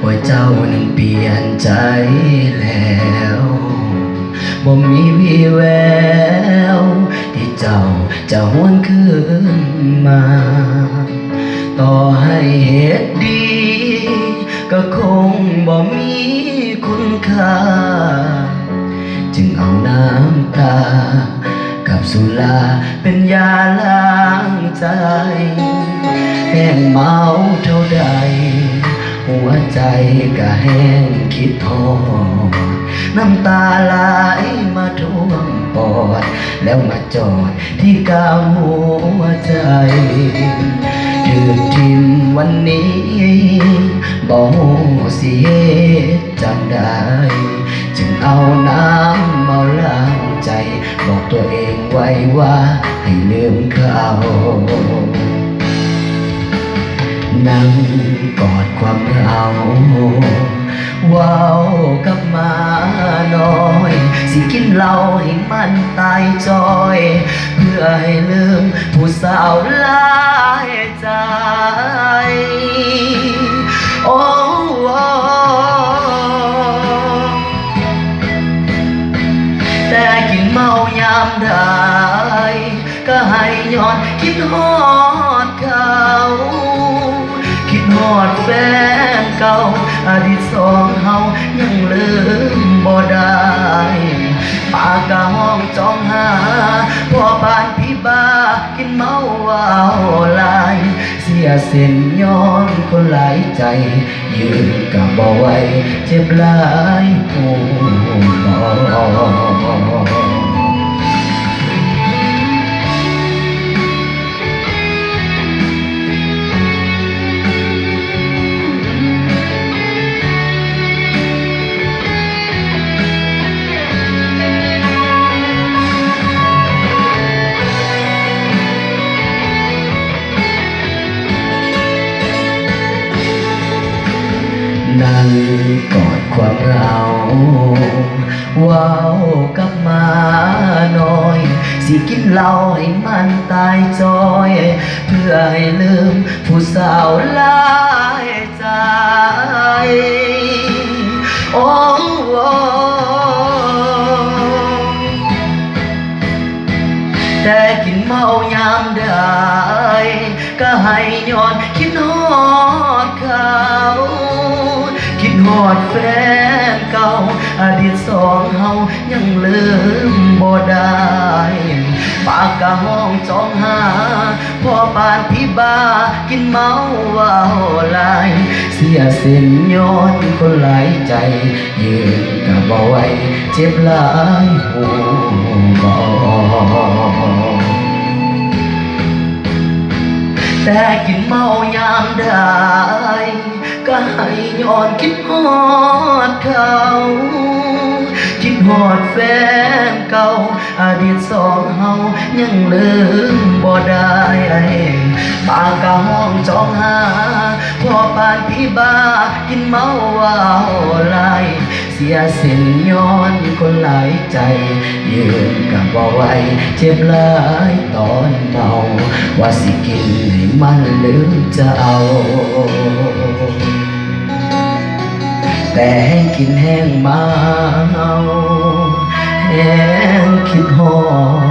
ວ່າເຈົ້ານັ້ນປ່ຽນໃຈແລ້ວ ບໍ່ມີວີ່ແວວທີ່ເຈົ້າຈະຫວນຄືນມາ. ຕໍ່ໃຫ້ເຮັດດີກໍຄົງບໍ່ມີຄຸນຄ່າ ຈຶ່ງເອົານ້ຳຕາກັບສຸລາເປັນຢາລ້າງໃຈ. ແຮງເມົາເທົ່າໃດ ຫົວໃຈກໍແຮງຄິດຮອດ ນ້ຳຕາໄຫຼມາຖ້ວມປອດ ແລ້ວມາຈອດທີ່ກາງຫົວໃຈ. ຖືກຖິ້ມວັນນີ້ ບໍ່ຮູ້ຊິເຮັດຈັ່ງໃດ ຈຶ່ງເອົານ້ຳເມົາລ້າງໃຈ ບອກຕົວເອງໄວ້ວ່າໃຫ້ລືມເຂົາ. ນັ່ງກອດຄວາມເຫງົາ ເວົ້າກັບໝານ້ອຍ ຊິກິນເຫຼົ້າໃຫ້ມັນຕາຍຈ້ອຍ ເພື່ອໃຫ້ລືມຜູ້ສາວຫຼາຍໃຈ. ໂອ້ ແຕ່ກິນເມົາຍາມໃດ ກໍໃຫ້ຍ້ອນຄິດຮອດເຂົາ ຄິດຮອດແຟນເກົ່າ ອະດີດສອງເຮົາຍັງລືມບໍ່ໄດ້. ປາກກະຮ້ອງຈອງຫາ ພໍປານຜີບ້າ ກິນເມົາເວົ້າຫຼາຍ ເສຍເສັ້ນຍ້ອນຄົນຫຼາຍໃຈ ຢືນກະບໍ່ໄຫວ ເຈັບຫຼາຍຮູ້ບໍ່. ນັ່ງກອດຄວາມເຫງົາ ເວົ້າກັບໝານ້ອຍ ຊິກິນເຫຼົ້າໃຫ້ມັນຕາຍຈ້ອຍ ເພື່ອໃຫ້ລືມຜູ້ສາວຫຼາຍໃຈ. ໂອ້ ແຕ່ກິນເມົາຍາມໃດ ກໍໃຫ້ຍ້ອນຄິດຮອດເຂົາ ຄິດຮອດແຟນເກົ່າ ອະດີດສອງເຮົາຍັງລືມບໍ່ໄດ້. ປາກກະຮ້ອງຈອງຫາ ພໍປານຜີບ້າ ກິນເມົາເວົ້າຫຼາຍ ເສຍເສັ້ນຍ້ອນຄົນຫຼາຍໃຈ ຢືນກະບໍ່ໄຫວ ເຈັບຫຼາຍຮູ້ບໍ່. ແຕ່ກິນເມົາຍາມໃດ ກໍໃຫ້ຍ້ອນຄິດຮອດເຂົາ ຄິດຮອດແຟນເກົ່າ ອະດີດສອງເຮົາຍັງລືມບໍ່ໄດ້. ປາກກະຮ້ອງຈອງຫາ ພໍປານຜີບ້າ ກິນເມົາເວົ້າຫຼາຍ ເສຍເສັ້ນຍ້ອນຄົນຫຼາຍໃຈ ຢືນກະບໍ່ໄຫວ ເຈັບຫຼາຍຕອນເມົາ ວ່າຊິກິນໃຫ້ມັນລືມເຈົ້າ ແຕ່ແຮງກິນແຮງເມົາ ແຮງຄິດຮອດ